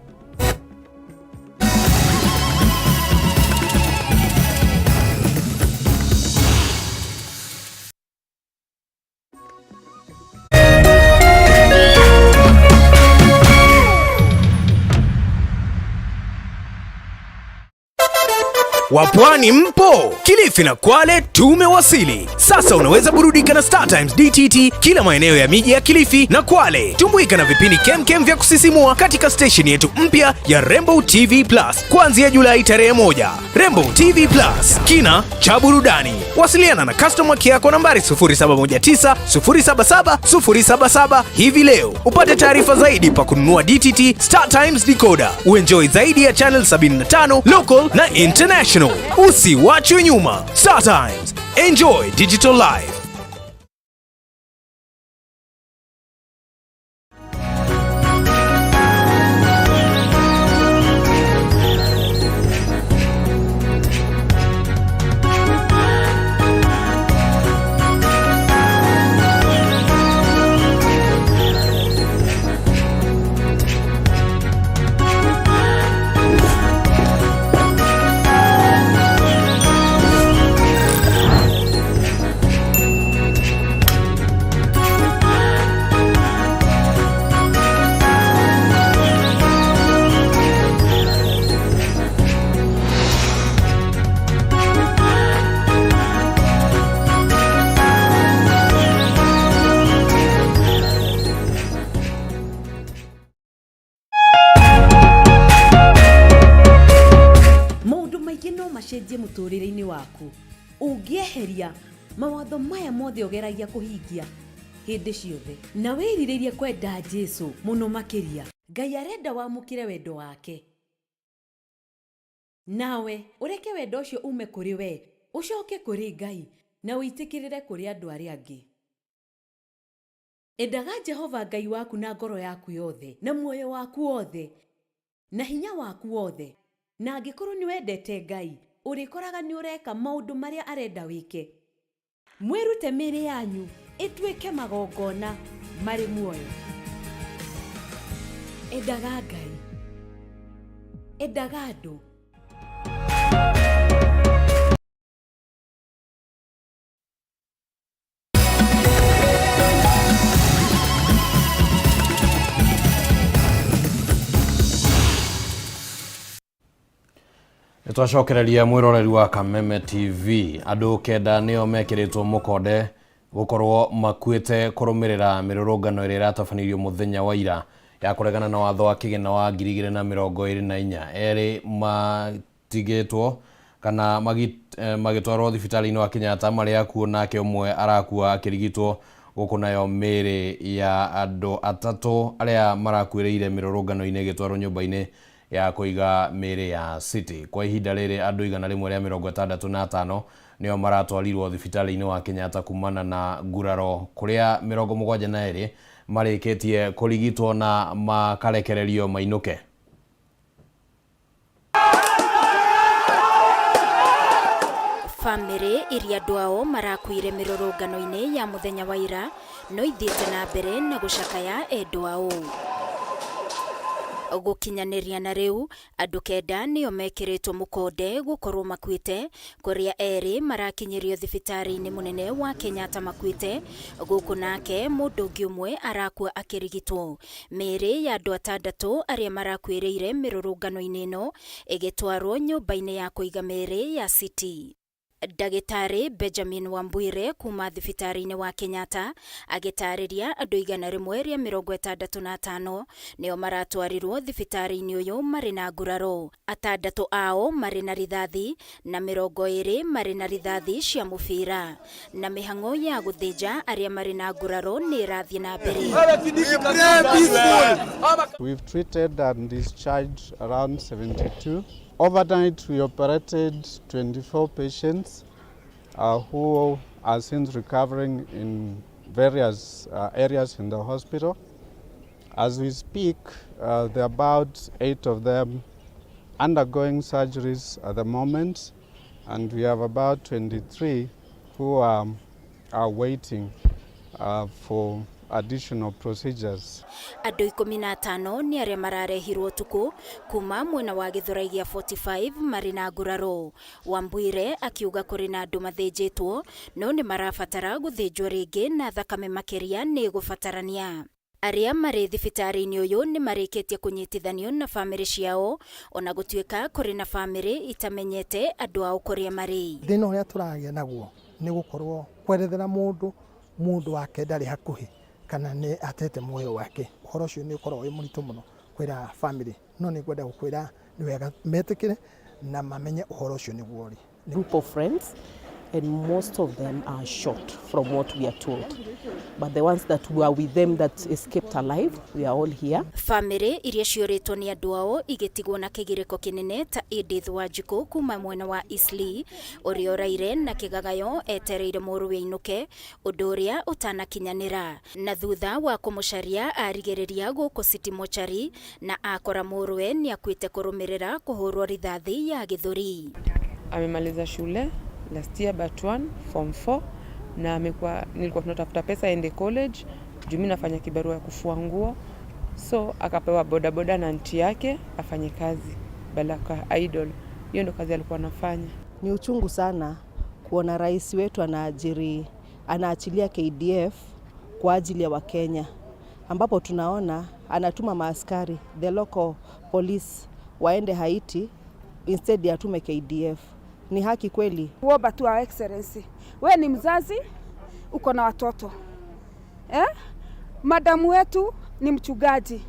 Speaker 11: Wapwani mpo? Kilifi na Kwale tumewasili. Sasa unaweza burudika na Star Times DTT kila maeneo ya miji ya Kilifi na Kwale. Tumbuika na vipindi kemkem vya kusisimua katika station yetu mpya ya Rainbow TV Plus kuanzia Julai tarehe 1. Rainbow TV Plus, kina cha burudani. Wasiliana na customer care kwa nambari 0719 077 077 hivi leo upate taarifa zaidi pa kununua DTT Star Times decoder. Uenjoy zaidi ya channel 75 local na international. Usiwachwe nyuma. Star Times, enjoy digital life.
Speaker 12: Maũndũ maingĩ no macenjie mũtũrĩre-inĩ waku ũngĩeheria mawatho maya mothe ũgeragia kũhingia hĩndĩ ciothe na wĩrirĩrie kwenda Jesu mũno makĩria. Ngai arenda wamũkĩre wendo wake, nawe ũreke wendo ũcio ume kũrĩ we ũcoke kũrĩ Ngai na ũitĩkĩrĩre kũrĩ andũ arĩa angĩ. Endaga Jehova Ngai waku na ngoro yaku yothe na muoyo waku wothe na hinya waku wothe, na angĩkorwo nĩ wendete Ngai ũrĩkoraga nĩ ũreka maũndũ marĩa arenda wĩke. Mwĩrute mĩĩrĩ yanyu ĩtuĩke magongona marĩ muoyo. Endaga Ngai, endaga andũ.
Speaker 1: Nĩtwacokereria mwĩroreri wa Kameme TV. Andũ kenda nĩo mekĩrĩtwo mũkonde gũkorwo makuĩte kũrũmĩrĩra mĩrũrũngano ĩrĩa ĩratabanĩirio mũthenya wa ira ya kũregana na watho wa kĩgĩna wa 2024. Erĩ matigĩtwo kana magĩtwarwo thibitarĩ-inĩ wa Kenyatta marĩ akuũ, nake ũmwe arakua akĩrigitwo gũkũ, nayo mĩĩrĩ ya andũ atatũ arĩa marakuĩrĩire mĩrũrũngano-inĩ ĩgĩtwarwo nyũmba-inĩ ya kũiga mĩĩrĩ ya City. Kwa ihinda rĩrĩ andũ 165 nĩo maratwarirwo thibitarĩ-inĩ wa Kenyatta kumana na nguraro kũrĩa 72 marĩkĩtie kũrigitwo na makarekererio mainũke.
Speaker 7: Bamĩrĩ iria andũ ao marakuire mĩrũrũngano-inĩ ya mũthenya wa ira no ithiĩte na mbere na gũcakaya endwa ao. Gũkinyanĩria na rĩu andũ 9 nĩo mekĩrĩtwo mũkonde gũkorwo makuĩte, kũrĩa 2 marakinyĩrio thibitarĩ-inĩ mũnene wa Kenyatta makuĩte, gũkũ nake mũndũ ũngĩ ũmwe arakua akĩrigitwo. Mĩĩrĩ ya andũ 6 arĩa marakuĩrĩire mĩrũrũngano-inĩ ĩno ĩgĩtwarwo nyũmba-inĩ ya kũiga mĩĩrĩ ya City. Ndagĩtarĩ Benjamin Wambwire kuma thibitarĩ-inĩ wa Kenyatta agĩtarĩria andũ 165 nĩo maratwarirwo thibitarĩ-inĩ ũyũ marĩ na nguraro. 6 ao marĩ na rithathi na 20 marĩ na rithathi cia mũbira. Na mĩhang'o ya gũthĩnja arĩa marĩ na nguraro nĩ ĩrathiĩ na mbere.
Speaker 13: We've treated and discharged around 72. Overnight, we operated 24 patients who are since recovering in various areas in the hospital. As we speak, there are about 8 of them undergoing surgeries at the moment, and we have about 23 who are waiting for additional procedures.
Speaker 7: Andũ 15 nĩ arĩa mararehirwo ũtukũ kuma mwena wa Gĩthũrai gĩa 45 marĩ na nguraro. Wambwire akiuga kũrĩ na andũ mathĩnjĩtwo no nĩ marabatara gũthĩnjwo rĩngĩ na thakame makĩria nĩ ĩgũbatarania. Arĩa marĩ thibitarĩ-inĩ ũyũ nĩ marĩkĩtie kũnyitithanio na bamĩrĩ ciao ona gũtuĩka kũrĩ na bamĩrĩ itamenyete andũ ao kũrĩa marĩ.
Speaker 14: Thĩna ũrĩa tũragĩa naguo nĩ gũkorwo kwerethera mũndũ wake ndarĩ hakuhĩ kana nĩ atete muoyo wake. Ũhoro ũcio nĩ ũkoragwo wĩ mũritũ mũno kwĩra family, no nĩ ngwenda gũkwĩra nĩ wega metĩkĩre na mamenye ũhoro ũcio nĩguo ũrĩ.
Speaker 15: Group of friends, and most of them are shot from what we are told. But the ones that were with them that escaped alive, we are all here.
Speaker 7: Bamĩrĩ iria ciũrĩtwo nĩ andũ ao igĩtigwo na kĩgirĩko kĩnene ta Edith Wanjikũ kuma mwena wa Eastleigh ũrĩa ũraire na kĩgagayo etereire mũrũwe ainũke, ũndũ ũrĩa ũtanakinyanĩra. Na thutha wa kũmũcaria arigĩrĩria gũkũ City Mortuary na akora mũrũwe nĩakuĩte kũrũmĩrĩra kũhũrwo rithathi ya gĩthũri.
Speaker 16: Amemaliza shule last year but 1 form 4 na amekuwa, nilikuwa tunatafuta pesa aende college juu mimi nafanya kibarua ya kufua nguo, so akapewa boda boda na auntie yake afanye kazi balaka idol. Hiyo ndo kazi alikuwa anafanya.
Speaker 8: Ni uchungu sana kuona rais wetu anaachilia KDF kwa ajili ya Wakenya, ambapo tunaona anatuma maaskari the local police waende Haiti instead ya atume KDF. Ni haki kweli?
Speaker 17: Kuomba tu Our Excellency, we ni mzazi, uko na watoto. Madamu wetu ni mchungaji,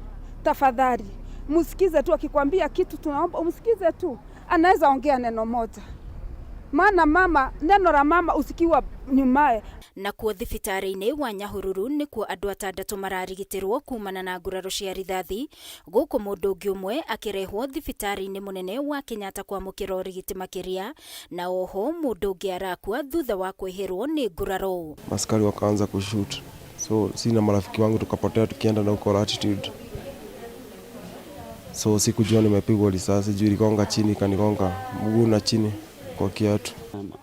Speaker 17: tafadhali msikize tu akikwambia kitu, tunaomba umsikize tu, anaweza ongea neno moja, maana mama, neno la mama usikiwa nyumae.
Speaker 7: Nakuo thibitarĩ-inĩ wa Nyahururu nĩkuo andũ 6 mararigitĩrwo kumana na nguraro cia rithathi, gũkũ mũndũ ũngĩ ũmwe akĩrehwo thibitarĩ-inĩ mũnene wa Kenyatta kwamũkĩra ũrigiti makĩria, na oho mũndũ ũngĩ arakua thutha wa kwĩhĩrwo nĩ nguraro.
Speaker 18: Maskari wakaanza kushoot, so si na marafiki wangu tukapotea tukienda na huko Latitude, so sikujua nimepigwa risasi juu iligonga chini, ikanigonga mguu na chini kwa kiatu.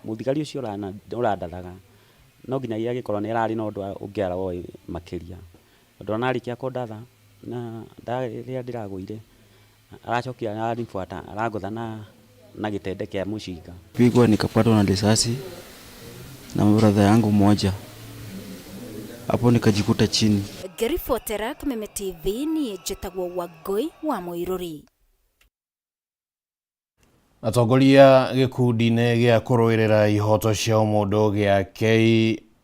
Speaker 19: Muthigari ucio urandathaga no nginyagia agĩkorwo nĩ ararĩ na ũndũ ũngĩ arawoĩ makĩria, tondũ ona arĩkia kũndatha na rĩrĩa ndĩragũire aracokire aranibuata arangũtha na gĩtende kĩa mũcinga.
Speaker 20: Pigwa nikapatwa na risasi na brother yangu mmoja, hapo nikajikuta chini.
Speaker 7: Ngĩribotera Kameme TV niĩ njĩtagwo Wangũi wa Mũirũri.
Speaker 1: Atongoria gĩkundi-inĩ gĩa kũrũĩrĩra ihoto cia ũmũndũ gĩa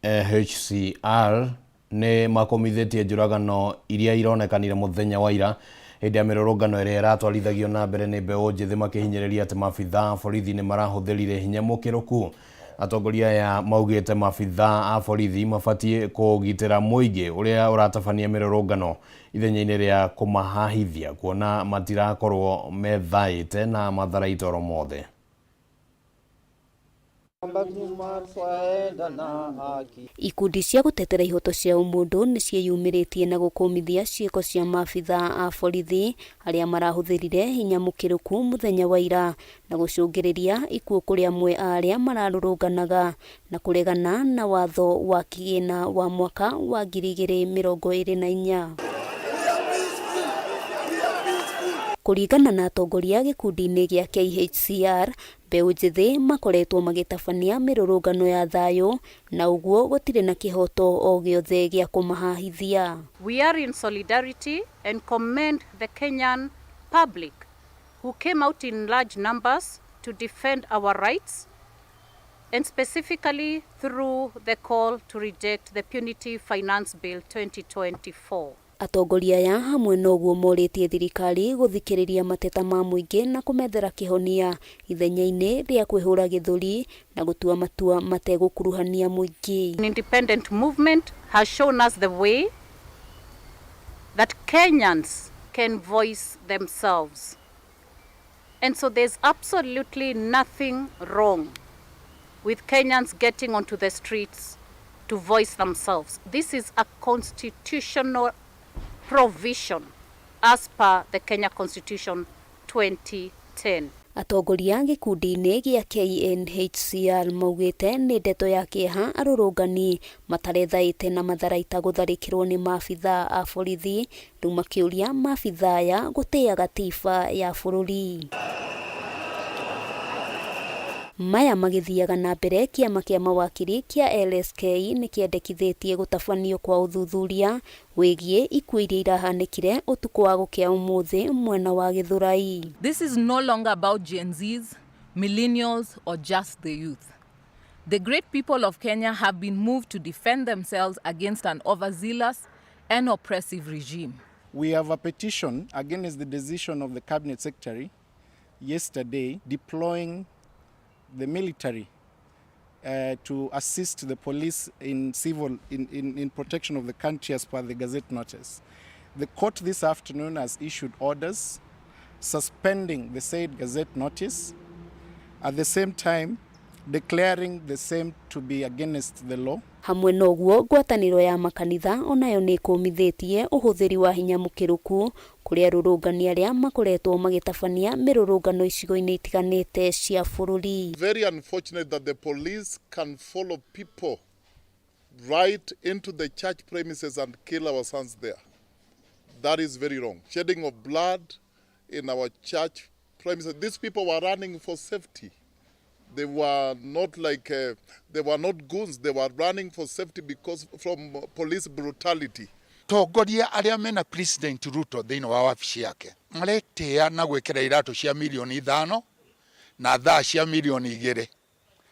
Speaker 1: KHCR nĩ makomithĩtie njũragano iria ironekanire mũthenya wa ira hĩndĩ ya mĩrũrũngano ĩrĩa ĩratwarithagio na mbere nĩ mbeũ njĩthĩ makĩhinyĩrĩria atĩ maabitha a borithi nĩ marahũthĩrire hinya mũkĩrũku. Atongoria aya maugĩte maabitha a borithi mabatiĩ kũgitĩra mũingĩ ũrĩa ũratabania mĩrũrũngano ithenya-inĩ rĩa kũmahahithia kuona matirakorwo methaĩte na matharaita oro mothe.
Speaker 7: Ikundi cia gũtetera ihoto cia ũmũndũ nĩciĩyumĩrĩtie na gũkũmithia ciĩko cia maabitha a borithi arĩa marahũthĩrire hinya mũkĩrũku mũthenya wa ira na gũcũngĩrĩria ikuũ kũrĩ amwe a arĩa mararũrũnganaga na kũregana na watho wa kĩgĩna wa mwaka wa 2024. Kũringana na atongoria gĩkundi-inĩ gĩa KHCR, mbeũ njĩthĩ makoretwo magĩtabania mĩrũrũngano ya thayũ na ũguo gũtirĩ na kĩhoto o gĩothe gĩa kũmahahithia.
Speaker 2: We are in solidarity and commend the Kenyan public who came out in large numbers to defend our rights and specifically through the call to reject the Punitive Finance Bill 2024.
Speaker 7: Atongoria aya hamwe na ũguo morĩtie thirikari gũthikĩrĩria mateta ma mũingĩ na kũmethera kĩhonia ithenya-inĩ rĩa kwĩhũra gĩthũri na gũtua matua mategũkuruhania mũingĩ.
Speaker 2: An independent movement has shown us the way that Kenyans can voice themselves. And so there's absolutely nothing wrong with Kenyans getting onto the streets to voice themselves. This is a constitutional provision as per the Kenya Constitution 2010.
Speaker 7: Atongoria gĩkundi-inĩ gĩa KNHCR maugĩte nĩ ndeto ya kĩeha arũrũngani matarethaĩte na matharaita gũtharĩkĩrwo nĩ maabitha a borithi rĩu makĩũria maabitha aya gũtĩa gatiba ya bũrũri. Maya magĩthiaga na mbere kĩama kĩa mawakiri kĩa LSK nĩkĩendekithĩtie gũtabanio kwa ũthuthuria wĩgiĩ ikuũ iria irahanĩkire ũtukũ wa gũkĩa ũmũthĩ mwena wa Gĩthũrai.
Speaker 3: This is no longer about Gen Zs, millennials, or just the youth. The great people of Kenya have been moved to defend themselves against an overzealous and oppressive regime.
Speaker 4: We have a petition against the decision of the Cabinet Secretary yesterday deploying the military to assist the police in civil in protection of the country as per the Gazette notice. The court this afternoon has issued orders suspending the said Gazette notice, at the same time declaring the same to be against the law.
Speaker 7: Hamwe na ũguo ngwatanĩro ya makanitha onayo nĩ ĩkũmithĩtie ũhũthĩri wa hinya mũkĩrũku kũrĩ arũrũngani arĩa makoretwo magĩtabania mĩrũrũngano icigo-inĩ itiganĩte cia bũrũri.
Speaker 5: Very unfortunate that the police can follow people right into the church premises and kill our sons there. That is very wrong. Shedding of blood in our church premises. These people were running for safety. They were not like, they were not goons. They were running for safety because from police brutality.
Speaker 6: Tongoria arĩa mena President Ruto thĩinĩ wa wabici yake maretĩa na gwĩkĩra iratũ cia mirioni 5 na thaa cia mirioni 2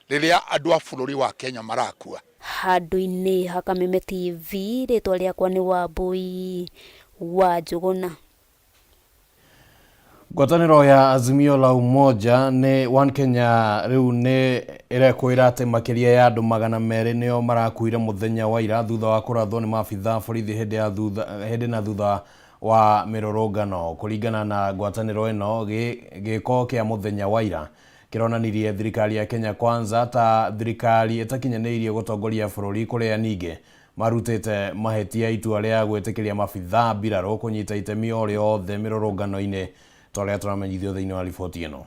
Speaker 6: rĩrĩa andũ a bũrũri wa Kenya marakua.
Speaker 7: Handũ-inĩ ha Kameme TV rĩtwa rĩakwa nĩ Wambui wa Njũgũna.
Speaker 1: Ngwatanĩro ya Azimio la Umoja nĩ One Kenya rĩu nĩ ĩrekwĩra atĩ makĩria ya andũ 200 nĩo marakuire mũthenya wa ira thutha wa kũrathwo nĩ maabitha borithi hĩndĩ na thutha wa mĩrũrũngano. Kũringana na ngwatanĩro ĩno, gĩko kĩa mũthenya wa ira kĩronanirie thirikari ya Kenya Kwanza ta thirikari ĩtakinyanĩirie gũtongoria bũrũri kũrĩa ningĩ marutĩte mahĩtia itua rĩa gwĩtĩkĩria maabitha mbirarũ kũnyita itemi o rĩothe mĩrũrũngano-inĩ ta ũrĩa tũramenyithio thĩinĩ wa riboti ĩno.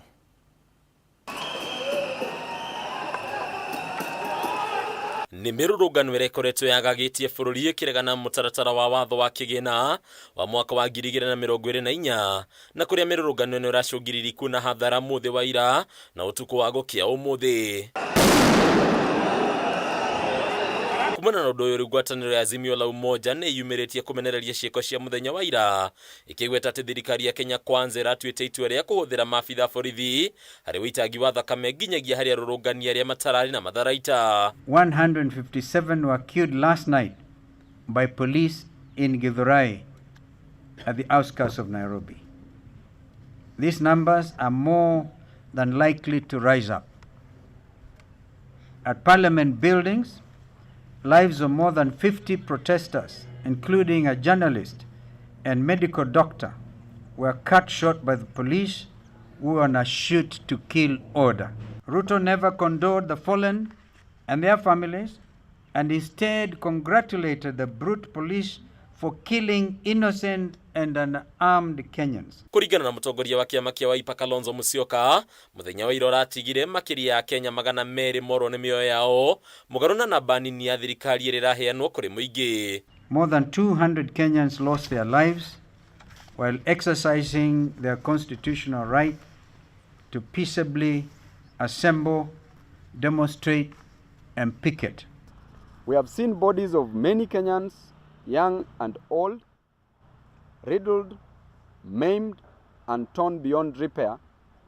Speaker 21: Nĩ mĩrũrũngano ĩrĩa ĩkoretwo yagagĩtie bũrũri ĩkĩregana mũtaratara wa watho wa kĩgĩna wa mwaka wa 2024 na kũrĩa mĩrũrũngano ĩno ĩracũngĩrĩria ikuũ na hathara mũthĩ wa ira na ũtukũ wa gũkĩa ũmũthĩ. Kumana na ũndũ ũyũ rĩu ngwatanĩro ya Azimio la Umoja nĩ yumĩrĩtie kũmenereria ciĩko cia mũthenya wa ira ĩkĩgweta atĩ thirikari ya Kenya Kwanza ĩratuĩte itua rĩa kũhũthĩra maabitha borithi harĩ ũitangi wa thakame nginyagia harĩ arũrũngani arĩa matararĩ na matharaita.
Speaker 22: 157 were killed last night by police in Githurai at the outskirts of Nairobi. These numbers are more than likely to rise up. At Parliament buildings, lives of more than 50 protesters, including a journalist and medical doctor, were cut short by the police who on a shoot to kill order. Ruto never condoned the fallen and their families and instead congratulated the brute police for killing innocent and unarmed Kenyans.
Speaker 21: Kũringana na mũtongoria wa kĩama kĩa Wiper Kalonzo Musyoka, mũthenya wa ira ũratigire makĩria ya Kenya 200 morwo nĩ mĩoyo yao mũgarũ na namba nini ya thirikari ĩrĩa ĩraheanwo kũrĩ mũingĩ.
Speaker 22: More than 200 Kenyans lost their lives while exercising their constitutional right to peaceably assemble, demonstrate, and picket.
Speaker 9: We have seen bodies of many Kenyans, young and old, riddled, maimed, and torn beyond repair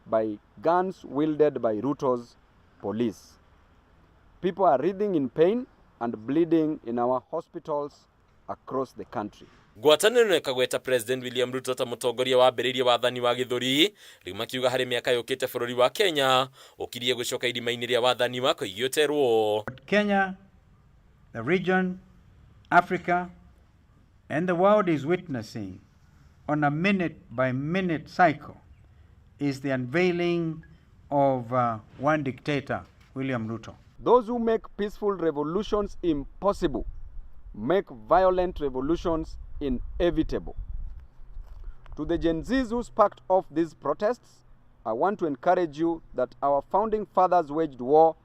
Speaker 9: by guns wielded by Ruto's police. People are writhing in pain and bleeding in our hospitals across the country.
Speaker 21: Ngwatanĩro ĩno ĩkagweta President William Ruto ta mũtongoria wambĩrĩirie wathani wa gĩthũri, rĩu makiuga harĩ mĩaka yũkĩte bũrũri wa Kenya ũkirie gũcoka irima-inĩ rĩa wathani wa kũigio ũterwo.
Speaker 22: Kenya, the region, Africa, and the world is witnessing on a minute by minute cycle is the unveiling of one dictator, William Ruto.
Speaker 9: Those who make peaceful revolutions impossible make violent revolutions inevitable. To the Gen Zs who sparked off these protests, I want to encourage you that our founding fathers waged war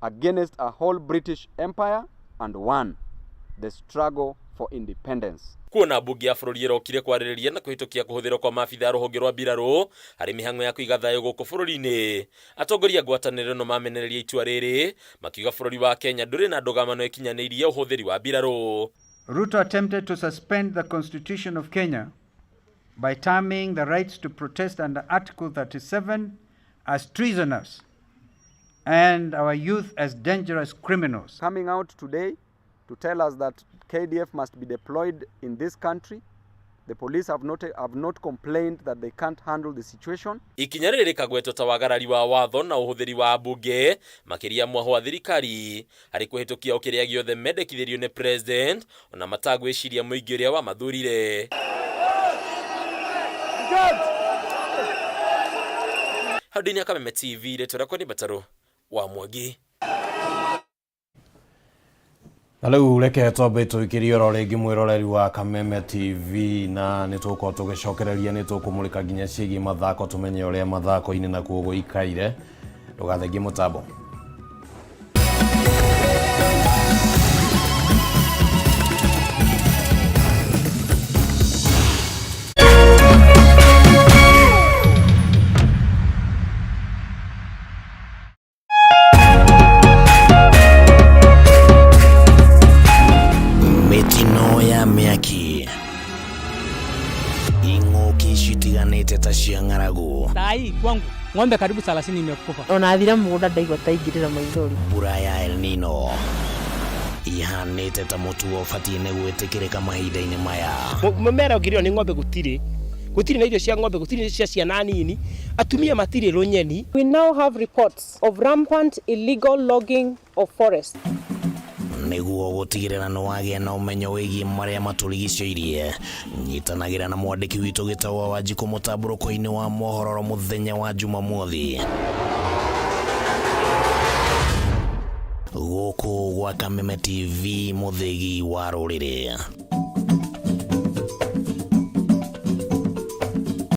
Speaker 9: against a whole British Empire and won the struggle for independence.
Speaker 21: Kuona mbunge ya bũrũri ĩrokire kwarĩrĩria na kũhĩtũkia kũhũthĩrwo kwa maabitha a rũhonge rwa mbirarũ harĩ mĩhang'o ya kũiga thayũ gũkũ bũrũri-inĩ. Atongoria a ngwatanĩro ĩno mamenereria itua rĩrĩ makiuga bũrũri wa Kenya ndũrĩ na ndũgamano ĩkinyanĩirie ũhũthĩri wa mbirarũ.
Speaker 22: Ruto attempted to suspend the Constitution of Kenya by terming the rights to protest under Article 37 as treasonous and our youth as dangerous criminals.
Speaker 9: Coming out today to tell us that KDF must be deployed in this country. The police have not complained that they can't handle the situation.
Speaker 21: Ikinya rĩrĩ rĩkagwetwo ta wagarari wa watho na ũhũthĩri wa mbunge makĩria mwaho wa thirikari harĩ kũhĩtũkia o kĩrĩa gĩothe mendekithĩrio nĩ president ona matagwĩciria mũingĩ ũrĩa wamathurire. Hau ndini ya Kameme TV, rĩtwa rĩakwa nĩ Mbatarũ wa Mwangi.
Speaker 1: Na rĩu reke twambe tũikĩrie oro rĩngĩ mwĩroreri wa Kameme TV, na nĩ tũgũkorwo tũgĩcokereria, nĩ tũkũmũrĩka nginya ciĩgiĩ mathako, tũmenye ũrĩa mathako-inĩ nakuo gũikaire. Ndũgathengie mũtambo.
Speaker 10: Mĩtino ya mĩaki, ing'ũki citiganĩte ta cia ng'aragu.
Speaker 23: Sai kwangu ng'ombe karibu 30 imekufa.
Speaker 24: Ona athira mũgũnda ndaigua ta ingĩrĩra maithori.
Speaker 10: Mbura ya El Nino ihanĩte ta mũtugo ũbatiĩ nĩ gwĩtĩkĩrĩka mahinda-inĩ maya.
Speaker 25: Mũmera ũngĩrĩo nĩ ng'ombe gũtirĩ. Gũtirĩ na irio cia ng'ombe, gũtirĩ cia ciana nini, atumia matirĩ rũnyeni.
Speaker 26: We now have reports of rampant illegal logging of forests.
Speaker 10: Nĩguo gũtigĩrĩra nĩ wagĩa na ũmenyo wĩgiĩ marĩa matũrigicĩirie, nyitanagĩra na mwandĩki witũ Gĩtaũ wa Wanjikũ mũtambũrũko-inĩ wa mohoro mũthenya wa Jumamothi. Gũkũ gwa Kameme TV, mũthĩgi wa rũrĩrĩ.